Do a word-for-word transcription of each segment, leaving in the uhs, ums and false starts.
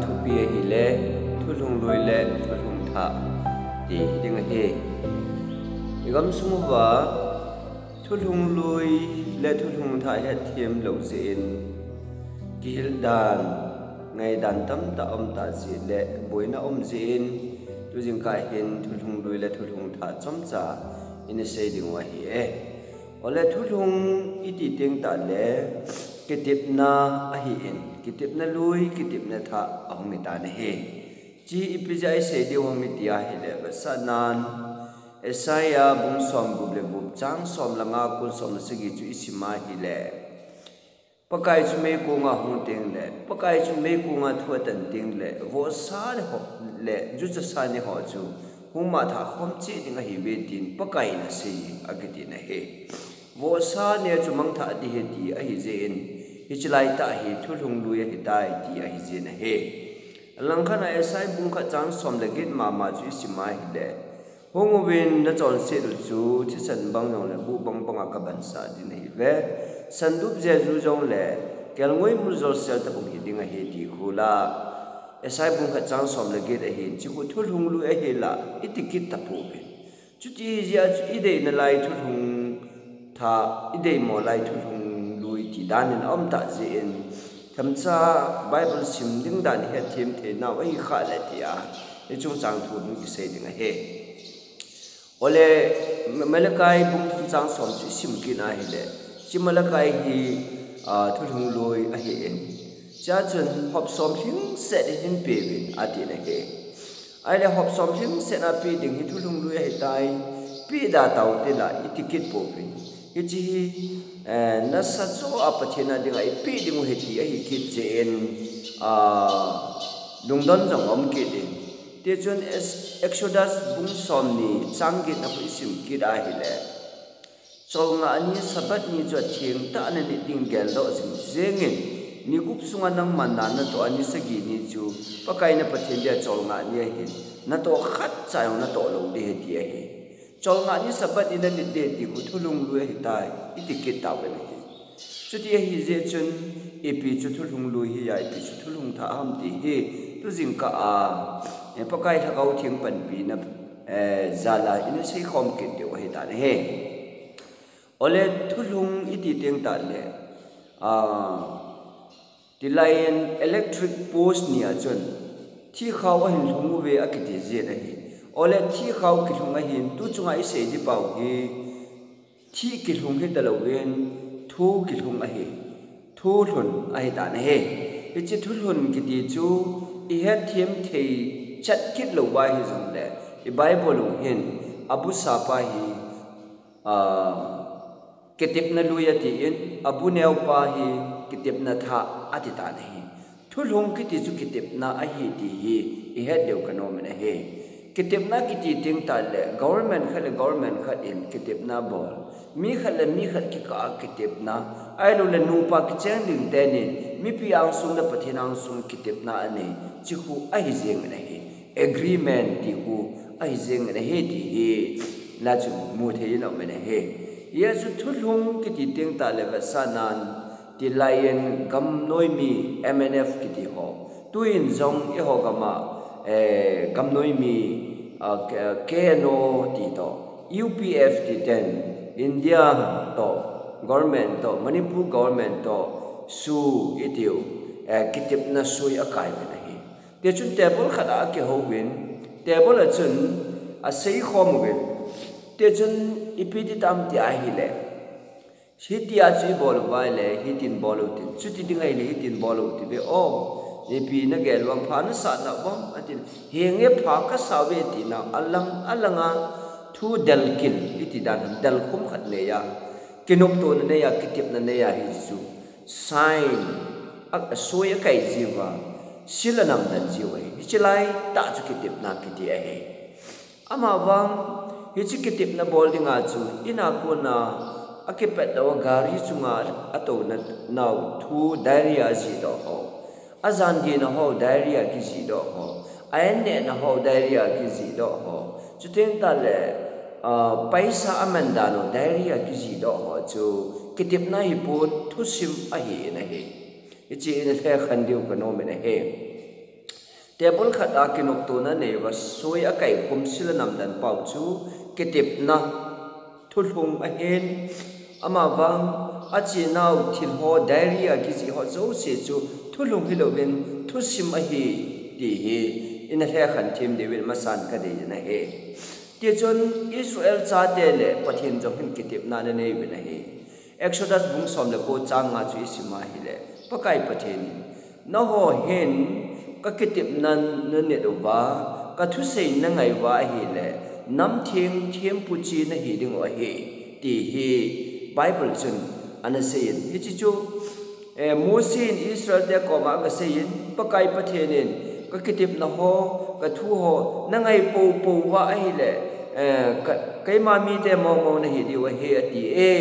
Thupi ahile, thulhung lui le thulhung thah ti hi ding ahi. I gamsung uva, thulhung lui le thulhung thah hetthem lou jeh in, kihil dan, ngaidan tamtah um tah jeh le boina um jeh in, tujingkah hin thulhung lui le thulhung thah chomcha ina sei ding u ahi e. Ole thulhung iti teng tah le kitepna ahi in, kitepna lui, kitepna thah ahung hi tan ahi. Chi ipi jeh a isei diu ham iti ahile, vetsahnan Isaiah bung som gup le gup chang som le nga kon som le sagi chu isim ahile, Pakai chu meikong a hung teng le, Pakai chu meikong a thu atan teng le, vohsa ni ho le juchasan ni ho chu hung matha khom cheh ding ahi ve tin Pakai in asei akiti na hi. Vohsa ni chu mangthah ding ahi ti ahi jeh in, hiche lai tah hi thulhung lui ahi tai ti ahi jeh in ahi. Langkhat a Isaiah bung khat chang som le get mama chu isim ahile, Hung uvin nachonset u chu thisan bang jong le buh bang bang a kabansah ding ahi ve. Sandup jeju jong le kelngoi muljol sel tabang hi ding ahi ti khu la. Isaiah bung khat chang som le get ahin, chi khu thulhung lui ahi la, iti kit tapouvin. Chuti hi jeh a chu ideina lai thulhung thah, ideimo lai thulhung lui ti dan in aum tah jeh in, themcha Bible sim ding dan hetthem thei nau ahi khah le tia, ichung chang thu hung kisei ding ahi. Ole, Malachi bung thum chang som chu isim kit ahile, chi Malachi hi, a, thulhung lui ahi in. Chua chun hop som lhingset hin pe uvin ati na hi. Ahile hop som lhingset a pe ding hi thulhung lui ahi tai, pe da tau te la iti kit pouvin. Hichi hi, eh, nasa cho a Pathen a dinga ipe ding u ahi ti ahi kit jeh in, a, lungdon jong um kit in. Tichun Es-, Exodus bung som ni chang get na khu isim kit ahile, Cholngah ni Sabbath ni chu atheng tah a nanit ding geldoh jing jeng in, ni gup sunga nangman na natoh a ni sagi ni chu Pakai na Pathen dia cholngah ni ahin, natoh khat cha jong natoh lou ding ahi ti ahi. Cholngah ni Sabbath ni nanit ding ahi ti khu thulhung lui ahi tai, iti kit tauvin ahi. Chuti ahi jeh chun, ipi chu thulhung lui hi a, ipi chu thulhung thah ham ti hi, tujingkah a, eh, Pakai Lhagao Theng panpina, eh, jal a ina seikhom kit diu ahi tan ahi. Ole thulhung iti teng tah le, a, tilai in electric post ni a chun, thikhao ahin lhung uve akiti jeh in ahi. Ole thikhao kilhung ahin, tu chunga isei ding pau hi, Thi kilhung hita louvin, thu kilhung ahi, thu lhun ahi tan ahi. Hiche thu lhun kiti chu ihetthem thei chet kit lou uva ahi jongle, i Bible u hin, abusa pa hi, a, kitepna lui atin, abu neo pa hi kitepna thah ati tan ahi. Thulhung kiti chu kitepna ahi ti hi ihet diu kanom in ahi. Kitepna kiti teng tah le government khat le government khat in kitepna bol. Mi khat le mi khat kikah a kitepna. Ahilouleh nupa kicheng ding tenin mipi angsung le Pathen angsung kitepna anei. Chi khu ahi jeng in ahi. Agreement ti khu ahi jeng in ahi ti hi. La chu mu thei in aum in ahi. Hia chu thulhung kiti teng tah le vetsahnan Tilai in gamnoi mi M N F kiti ho. Tuin jong eiho gam a, eh, gamnoi mi, ah, K-, K N O ti toh, U P F ti ten, India toh, government toh, Manipur government toh, SoO itiu, eh, kitepna soi akai uvin ahi. Tichun table khat a akihou uvin, table a chun asei khom uvin. Tichun ipi ti tam ti ahile. Hitia chu ibol uva ahile, hitin bol u tin. Chuti ding ahile, hitin bol u ti ve o. Ipi nagel uvem, pha nasah nam? Atin. Henge pha kasah uve tina. Alang, alanga thu delkil, iti dan, delkhum khat neiya. Kinoptona neiya, kitepna neiya hi chu. Sign, a, soi akai jiuva. Sil anam dan jiu ahi. Hiche lai tah chu kitepna kiti ahi. Amavang, hiche kitepna bol dinga chu, in a kona, akipet lou a gari chunga atouna nau thu diary a jihdoh ho. Ajan gehna ho diary a kijihdoh ho. A-in nehna ho diary a kijihdoh ho. Chuteng tah le, ah, paisa aman dan u diary a kijihdoh ho chu, kitepna hipon thusim ahi in ahi. Hiche in lhekhen diu kanom in ahi. Table khat a kinoptona neiuva soi a kaikhum sil a namdan pau chu kitepna thulhung ahin, amavang achenau thil ho, diary a kijih ho jouse chu thulhung hilouvin thusim ahi ti hi ina lhekhen them diuvin masan kadei in ahi. Tichun Israel chate le Pathen jong hin kitepna ana neiuvin ahi. Exodus bung som le ko chang nga chu isim a ahile, Pakai Pathen in, nangho hin kakitepna nanit uva, kathusei nangai uva ahile, namtheng thempu chi nahi dingu ahi, ti hi Bible chun ana seiyin. Hiche chu, eh, Mose in Israel te koma agaseiyin, Pakai Pathen in, kakitepna ho, kathu ho, nangai poupou uva ahile, eh, ka, keima mite mongmong nahi diu ahi, ati e.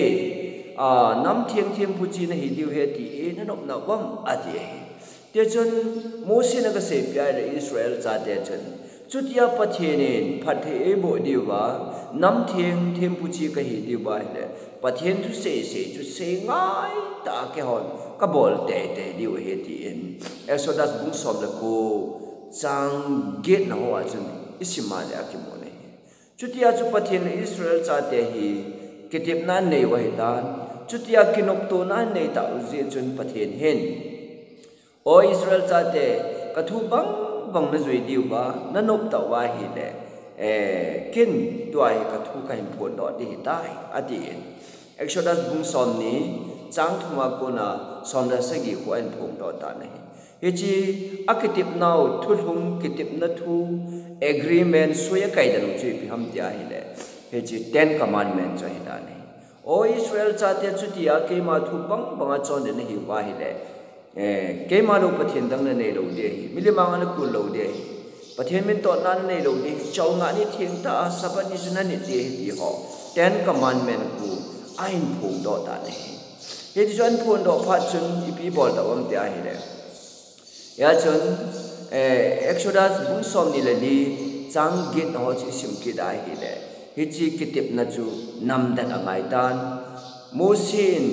A, namtheng thempu chi nahi diu ahi, ati e, nanopna uvam, ati ahi. Tichun Mose in agasei peh ahile Israel chate chun, chutia Pathen in phatthei eiboh diuva, namtheng thempu chi kahi diuva ahile, Pathen thusei sei chu sei ngaitah a keihon kabol teitei diu ahi, tin Exodus bung som le ko chang get na hoa chun isim a le akimun ahi. Chutia chu Pathen le Israel chate hi kitepna anei u ahitan, chutia kinoptona anei tah u jeh chun Pathen hin, O Israel chate, kathu bangbang najui diuva, nanop tah uva ahile, eh, ken tua hi kathu kahin phondoh ding ahitai, atin. Exodus bung somni, chang thum a kona som le sagi khu ahin phongdoh tan ahi. Hiche akitepnau thulhung, kitepna thu, agreement, soi akai dan u chu ipi ham tia ahile, hiche Ten Commandment chu ahitan ahi. O Israel chate, chutia keima thu bangbang a chonding nahiuva ahile, eh, keima lou Pathen dang nanei lou ding ahi, milim anga nakul lou ding ahi, Pathen min tohna nanei lou ding ahi, cholngah ni thengtah a Sabbath ni chu nanit ding ahi ti ho, Ten Commandment khu ahin phongdoh tan ahi. Hiti chu ahin phongdoh phat chun ipi bol tauvam tia ahile, hia chun, eh, Exodus bung somni le li, chang get na ho chu isim kit a ahile, hiche kitepna chu namdet angaitan, Mose in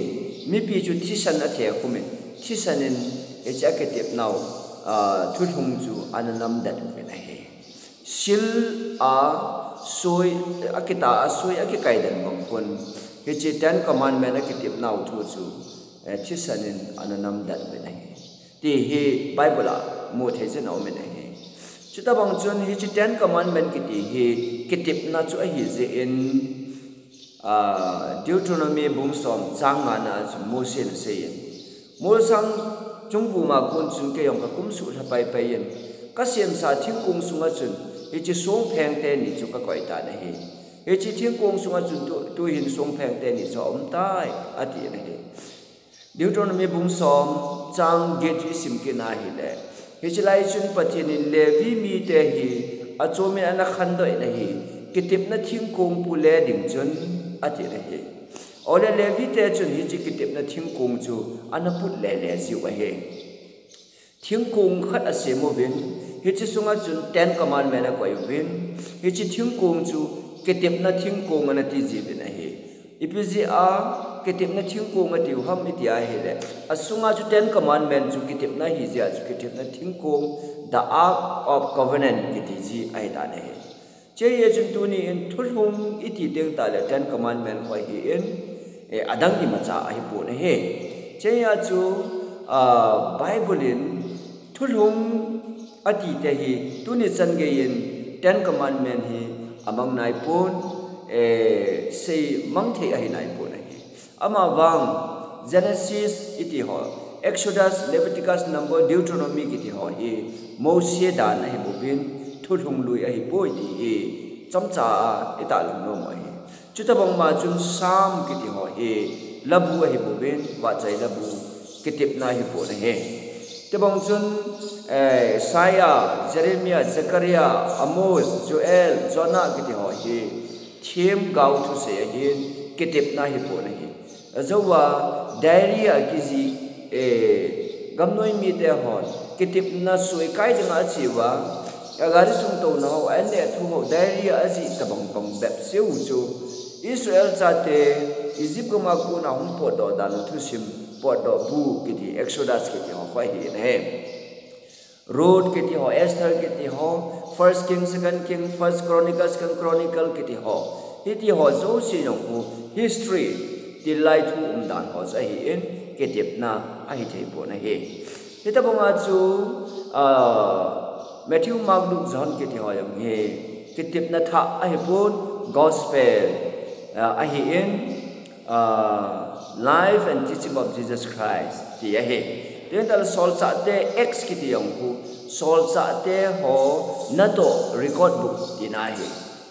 mipi chu thisan athekhumin, thisan in hiche akitepnau, ah, thulhung chu ana namdet uvin ahi. Sil a soi, akita a soi, akikai den bang khun, hiche Ten Commandment akitepnau thu chu, eh, thisan in ana namdet uvin ahi, ti hi Bible a muthei jin aumin ahi. Chutobang chun hiche Ten Commandment kiti hi kitepna chu ahi jeh in, ah, Deuteronomy bung som chang nga na a chun Mose in aseiyin, Molsang chungvuma kon chun keijong kakum suh lha paipai in, kasemsa thingkong sunga chun hiche songpheng teni chu kakoi tan ahi. Hiche thingkong sunga chun tu, tuhin songpheng teni chu aumtai, atin ahi. Deuteronomy bung som chang get chu isim kit na ahile, hiche lai chun Pathen in Levi mite hi achomin ana khandoh in ahi, kitepna thingkong put le ding chun, atin ahi. Ole Levi te chun hiche kitepna thingkong chu ana put lele jiu ahi. Thingkong khat asem uvin, hiche sunga chun Ten Commandment akoi uvin, hiche thingkong chu kitepna thingkong ana ti jiuvin ahi. Ipi jeh a kitepna thingkong atiu ham iti ahile, asunga chu Ten Commandment chu kitepna ahi jeh a chu kitepna thingkong, the Ark of Covenant kiti ji ahitan ahi. Hiche a chun tuni in thulhung iti teng tah le Ten Commandment ho ahin, eh, adang imacha ahipon ahi. Hiche a chu, ah, Bible in thulhung ati te hi tuni chan gei in Ten Commandment hi amang naipon, eh, seimang thei ahi naipon ahi. Amavang Genesis iti ho, Exodus, Leviticus, Number, Deuteronomy kiti ho hi Mose dan ahibouvin, thulhung lui ahipoi ti hi chomcha a itahlang nom u ahi. Chutobang ma chun Psalm kiti ho hi labu ahibouvin, vahchoi labu, kitepna ahipon ahi. Tobang chun, eh, Isaiah, Jeremiah, Zechariah, Amos, Joel, Jonah kiti ho hi themgao thusei ahin, kitepna ahipon ahi. Ajouva diary a kijih, eh, gamnoi mite hon kitepna soi kai dinga acheuva, agari sung touna ho, aneh thu ho, diary a ajih tobang bang bep seiu chu Israel chate Egypt gam a kona hung potdoh dan u thusim, potdoh bu kiti, Exodus kiti ho khu ahi in ahi. Ruth kiti ho, Esther kiti ho, First King, Second King, First Chronicle, Second Chronicle kiti ho. Hiti ho jouse jong khu history, tilai thu umdan ho chu ahin, kitepna ahi thei pon ahi. Hitabanga chu, ah, Matthew, Mark, Luke, John kiti ho jong hi kitepna thah ahi pon, gospel, ah, ahin, ah, life and teaching of Jesus Christ ti ahi. Tin tal solchahte Acts kiti jong khu, solchahte ho natoh record book tina ahi.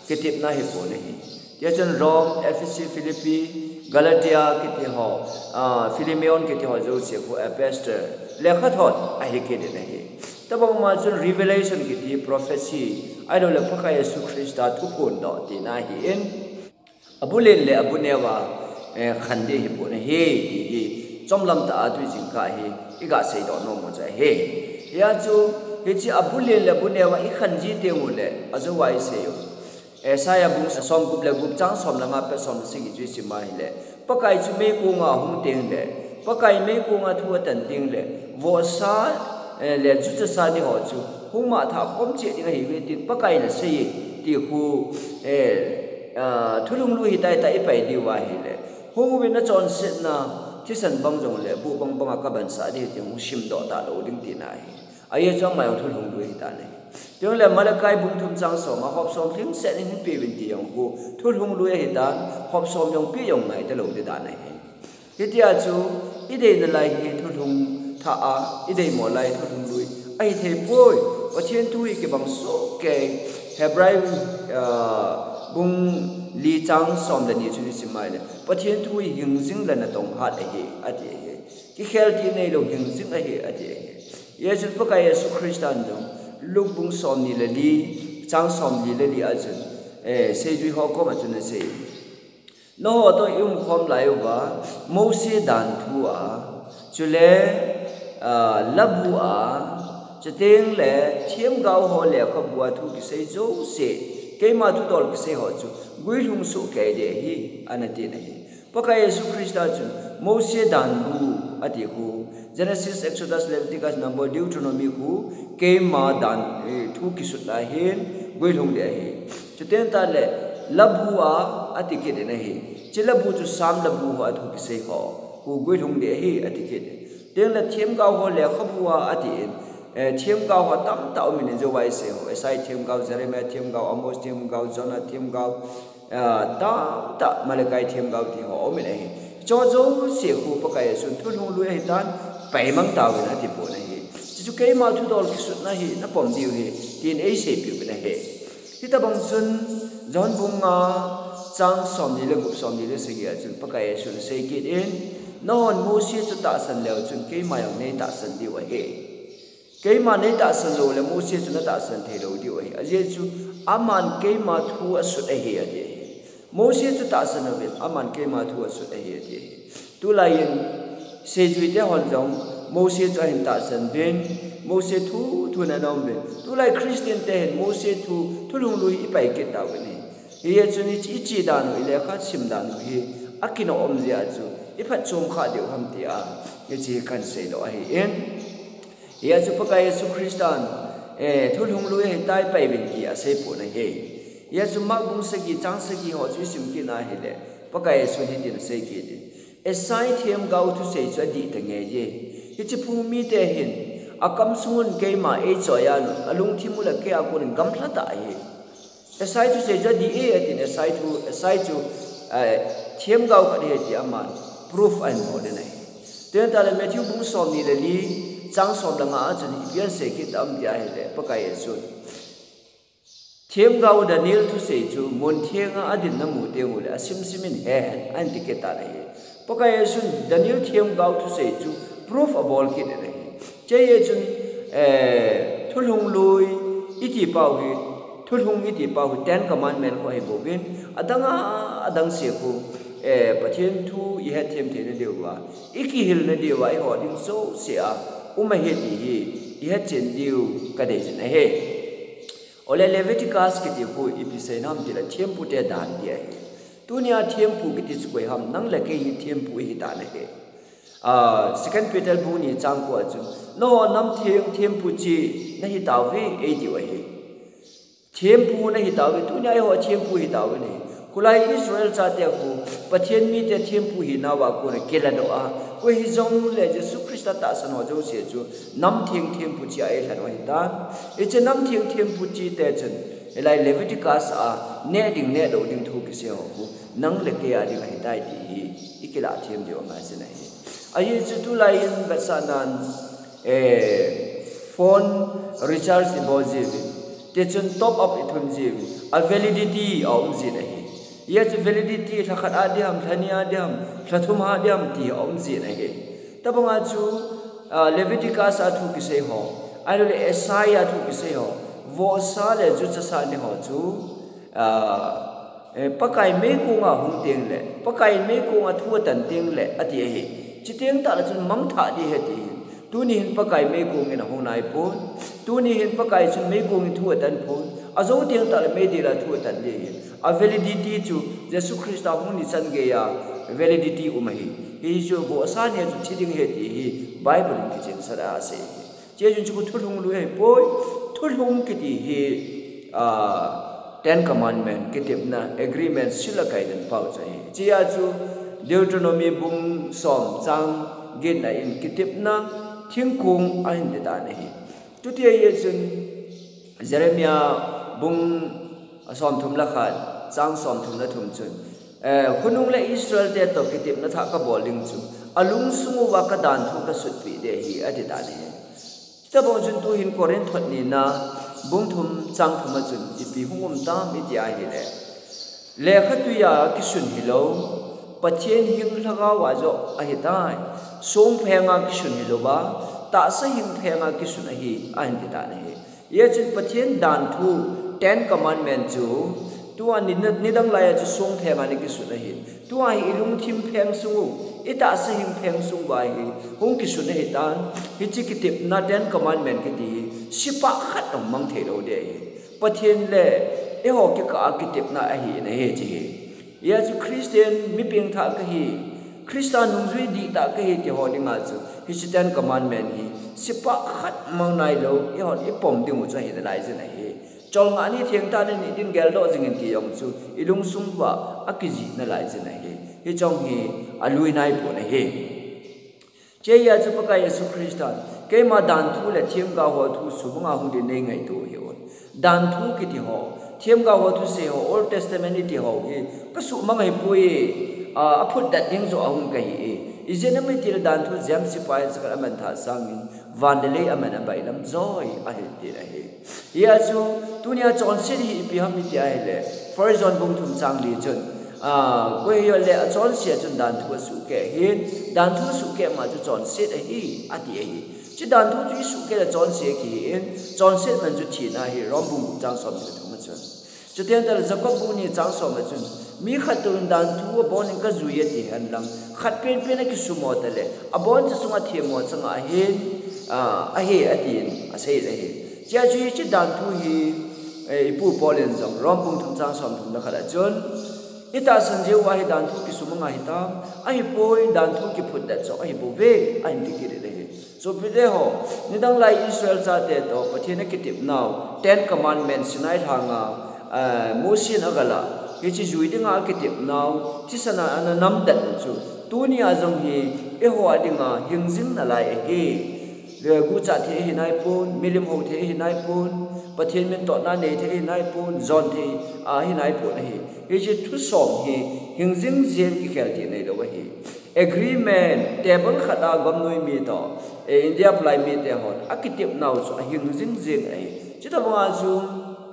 Kitepna ahi pon ahi. Tia chun Rome, Ephesus, Philippi, Galatia kiti ho, ah, Philemon kiti ho jouse khu epistle, lekhathot ahi kit in ahi. Tabang ma chun Revelation kiti prophecy, ahilouleh Pakai Jesu Christa thuphon doh tina ahin. Abu len le abu neo a, eh, khan ding ahi pon ahi, ti hi chomlam tah a tujingkah hi iga seidoh nom u chu ahi. Hia chu, hiche abu len le abu neo a ikhan ji teng uleh, ajou a isei u. Isaiah bung somgup le gup chang som le nga apat som le sagi chu isim a ahileh, Pakai chu meikonga ahung teng leh, Pakai meikonga thu atan teng leh, vohsa, eh, le juchasa ni ho chu hung mangthah khom cheh ding ahiuve tin Pakai in asei e, ti khu, eh, ah, thulhung lui hitia ipai diu ahileh, hung uvin, nachonsetna thisan bang jongleh buh bangbang a kabansah ding ahi ti hung simdoh talou ding tina ahi. Ajeh chu ama jong thulhung lui ahitan ahi. Chuleh Malachi bung thum chang som a, hop som lhingset in hinpeuvin ti jong khu thulhung lui ahitan, hop som jong pe jong ngai talou ding dan ahi. Hitia chu ideina lai hi thulhung thah a, ideimo lai thulhung lui ahi thei poi. Pathen thu hi kibang soh kei. Hebrai, ah, bung li chang som le ni chu isim a ahileh, Pathen thu hi hingjing le natong hat ahi, ati ahi. Kikhel thei neilou hingjing ahi, ati ahi. Hijeh chun Pakai Jesu Christan jong Luke bung somni le li, chang somli le li a chun, eh, seijui ho koma chun asei. Nangho toh i umkhom lai uva, Mose dan thu a, chule, ah, labu a, chuteng le themgao ho lekhabu a thu kisei jouse, keima thudol kisei ho chu guilhung soh kei ding ahi, ana tin ahi. Pakai Jesu Christa chun Mose dan bu ati khu, Genesis, Exodus, Leviticus, Number, Deuteronomy khu keima dan, eh, thu kisutna hin guilhung ding ahi. Chuteng tale labu a ati kit in ahi. Hiche labu chu Sam labu ho a thu kisei ho khu guilhung ding ahi ati kit in. Chuteng le themgao ho lekhabu a ati in, eh, themgao ho tamtah um in, ajou a isei ho. Isaiah themgao, Jeremiah themgao, Amos themgao, Jonah themgao, ah, tamtah, Malachi themgao ti ho um in ahi. Hiche jouse khu Pakai Jesun thulhung lui ahitan, paimang tauvin ati pon ahi. Hichu keima thudol kisutna hi napom diu ahi, tin eiseipiuvin ahi. Hitabang chun John bung nga chang somni le gup, somni le sagi a chun Pakai Jesun asei kit in, nanghon Mose chu tahsan leu chun keima jong neitahsan diu ahi. Keima neitahsan lou le Mose chu natahsan thei lou diu ahi. Ajeh chu aman keima thu asut ahi, ati ahi. Mose chu tahsan uvin, aman keima thu asut ahi, ati ahi. Tulai in seijui te hon jong Mose chu ahin tahsan uvin, Mose thu thu in ana um uvin. Tulai Christian te hin Mose thu, thulhung lui hi ipai kit tauvin ahi. Hijeh chun i, iche dan u, ilekha sim dan u hi akinoh um jeh a chu iphatchom kha diu ham tia hiche hi kahin seidoh ahi in. Hijeh chun Pakai Jesu Christan, eh, thulhung lui ahitai, pai uvin ti asei pon ahi. Hijeh chun Mark bung sagi chang sagi ho chu isim kit na hile, Pakai Jesun hitin asei kit in, Esai themgao thusei chu adih ta nge e. Hiche phung mite hin akamsungun keima eichoi a nun, alungthim u le kei a konin gamlha tah ahi. Esai thusei chu adih e, atin Esai thu, Esai chu, eh, themgao khat ahi ti aman proof ahin bol in ahi. Tun tale Matthew bung somni le li, chang som le nga a chun ipi asei kit tam ti ahile, Pakai Jesun themgao Daniel thusei chu mun thenga adin namu teng ule asimsim in he hen, ahin ti kit tan ahi. Pakai Jesun Daniel themgao thusei chu proof abol kit in ahi. Hiche jeh chun, eh, thulhung lui iti pau hi, thulhung iti pau hi Ten Commandment ho ahi bouvin, adang a, adang se khu, eh, Pathen thu ihet them theina diuva, ikihilna diuva, eiho ding jouse a um ahi ti hi ihet chen diu kadei jin ahi. Ole Leviticus kiti khu ipi sei nam tile thempu te dan ti ahi. Tunia thempu kiti chu koi ham, nang le kei hi thempu ihi tan ahi. Ah, Second Peter bung ni chang ko a chun, nangho nam theng thempu chi nahi tauve, eitiu ahi. Thempu nahi tauve, tunia eiho thempu hi tauve nei. Kholai Israel chate khu, Pathen mite thempu hinauva kona kiladoh a, koi hijongle Jesu Christa tahsan ho jouse chu, nam theng thempu chi a eilhen u ahitan. Hiche nam theng thempu chite chun, hilai Leviticus a, neh ding neh lou ding thu kisei ho khu, nang le kei a ding ahitai ti hi, ikilah them diu angaichan ahi. Ajeh chu tulai in vetsahnan, eh, phone recharge ibol jiuvin, tichun top up ithun jiuvin, a validity aum jin ahi. Hijeh chu validity lha khat a ding ham, lha ni a ding ham, lha thum a ding ham ti aum jin ahi. Tabanga chu, ah, Leviticus a thu kisei ho, ahilouleh Isaiah thu kisei ho, vohsa le juchasa ni ho chu, ah, eh, Pakai meikong a hung tengle, Pakai meikong a thu atan tengle, ati ahi. Chuteng tahle chun mangthah ding ahi ati ahi. Tuni hin Pakai meikong in ahung naipon. Tuni hin Pakai chun meikong in thu atan pon. Ajou teng tahle meidil a thu atan ding ahi. A validity chu Jesu Christa hung ni chan geiya validity um ahi. Hichu vohsa nia chu thi ding ahi ti hi Bible in kichensah a asei ahi. Hiche chun chu thulhung lui ahipoi, thulhung kiti hi, ah, Ten Commandment, kitepna, agreement, sil a kaidan pau chu ahi. Hichea chu Deuteronomy bung som chang getna in kitepna thingkong ahin ti tan ahi. Chuti ahijeh chun Jeremiah bung somthum le khat, chang somthum le thum chun, eh, khonung le Israel te toh kitepna thah kabol ding chu, alungsung uva kadanthu kasutpeh ding ahi, ati tan ahi. Chutabang chun tuhin Corinth thot nina, bung thum, chang thum a chun, ipi hung um tam iti ahile, lekhatwi a kisun hilou, Pathen hing lhagao a joh ahitai. Songpheng a kisun hilouva, tahsa hingpheng a kisun ahi, ahin ti tan ahi. Hijeh chun Pathen danthu, Ten Commandment chu, tua ni, nidang laiya chu songpheng a ana kisun ahi. Tua hi ilungthim pheng sung u, itahsa hing pheng sung uva hi hung kisun ahitan, hiche kitepna Ten Commandment kiti hi, sipa khat jong mang thei lou ding ahi. Pathen le eiho kikah a kitepna ahi in ahi hiche hi. Hijeh chun Christian mi pengthah kahi, Christa nungjui dihtah kahi ti ho dinga chu, hiche Ten Commandment hi, sipa khat mang nailou, eihon ipom ding u chu ahi nalai jin ahi. Cholngah ni thengtah ni din geldoh jing in ti jong chu, ilungsung uva akijih nalai jin ahi. Hiche jong hi alui naipon ahi. Hichea chu Pakai Jesu Christan, keima danthu le themgao ho thu subanga hung din neingaito hih un. Danthu kiti ho, themgao ho thusei ho, Old Testament iti ho hi, kasuhmang ahipoi, a, aphutdet ding joh ahung kahi e. Ijeh inem itile danthu James sepai in chakhat amanthah sangin, van le lei aman abailam joi ahi tin ahi. Hijeh chun, tunia chonset hi ipi ham iti ahile, First John bung thum chang li chun, ah, koi hijong le achonse a chun danthu asuhkeh ahin, danthu asuhkeh ma chu chonset ahi, ati ahi. Hiche danthu chu isuhkeh le chonse akihi in, chonset man chu thina ahi, Rom bung gup chang som ni le thum a chun. Chuteng tahle Jacob bung ni chang som a chun, mi khat toh in danthu abon in kajui e ati henlang, khat penpen akisumo tahle, aboncha sunga themmo chang ahin, ah, ahi, atin asei ahi. Hichea chu hiche danthu hi, eh, ipu Paul in jong, Rom bung thum chang som thum le khat a chun, itahsan jeh uva hi danthu kisumang ahitam, ahipoi danthu kiphutdet joh ahibouve, ahin ti kit in ahi. Sopite ho, nidang lai Israel chate toh, Pathen akitepnau, Ten Commandments, Sinai lhanga, eh, Mosi in agala, hiche jui dinga akitepnau, thisan a ana namdet u chu, tunia jong hi, eiho a dinga hingjing nalai ahi. Guhcha thei ahi naipon, milim hou thei ahi naipon, Pathen min tohna nei thei ahi naipon, jon thei ahi naipon ahi. Hiche thu som hi hingjing jeng kikhel thei neilou ahi. Agreement, table khat a gomnoi mi toh, eh, India palai mite hon akitepnau chu ahingjing jeng ahi. Chutobanga chu,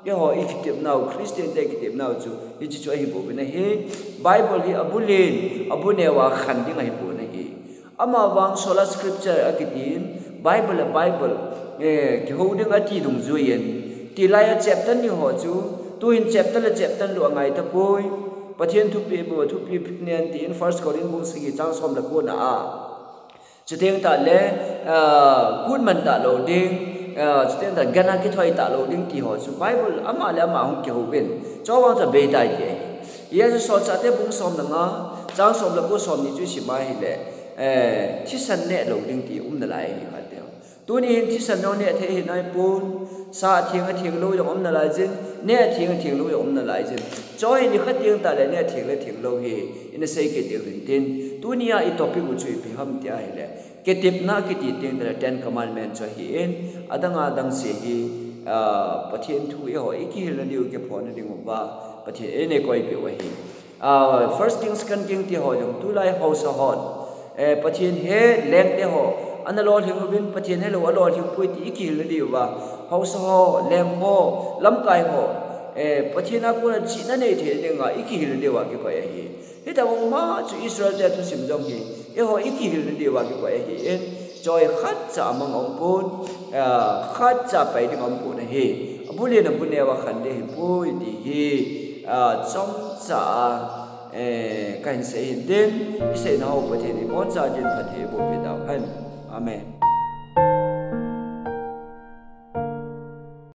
eiho ikitepnau, Christian te kitepnau chu, hiche chu ahibouvin ahi. Bible hi abu len, abu neo a khen ding ahipon ahi. Amavang sola scriptura kitin, Bible le Bible, eh, kihou ding ati dungjuiyin, tilai a chapter ni ho chu, tuhin chapter le chapter lou angai tapoi, Pathen thupeh bou, thupeh nen tin First Corinth bung sagi chang som le ko na a. Chuteng tahle, ah, kut man talou ding, ah, chuteng tahle gana kithoi talou ding ti ho chu Bible ama le ama hung kihouvin. Chuvang chu abeitai ti ahi. Hijeh chun Solchahte bung som le nga, chang som le ko som ni chu isim a ahile. eh, thisan neh lou ding ti um nalai ahi khat teu. Tuni hin thisan jong neh thei ahi naipon, sa atheng atheng lou jong um nalai jin, neh atheng atheng lou jong um nalai jin. Choi, nikhat teng tah le neh theng le theng lou hi ina sei kit diu hin tin. Tunia i topic u chu ipi ham tia ahile, kitepna kiti teng tah le Ten Commandment chu ahin, adang adang se hi, ah, Pathen thu eiho i kihilna diu, kiphonna diu va Pathen in eina koipeh u ahi. Ah, First King, Second King ti ho jong tulai haosa hon, eh, Pathen he lengte ho ana lolhing uvin, Pathen helou alolhing poi ti i kihilna diu va, haosa ho, leng ho, lamkai ho, eh, Pathen a kona chihna nei thei dinga i kihilna diu va kikoi ahi. Hitabang ma chu Israel te thusim jong hi eiho i kihilna diu va kikoi ahin, choi, khatcha amang aumpon, ah, khatcha pai ding aumpon ahi. Abul in abu neo a khan ding ahipoi ti hi, ah, chomcha a, eh, kahin sei hin tin, i seina ho Pathen in iboncha din phatthei eiboh peh tauhen. Amen.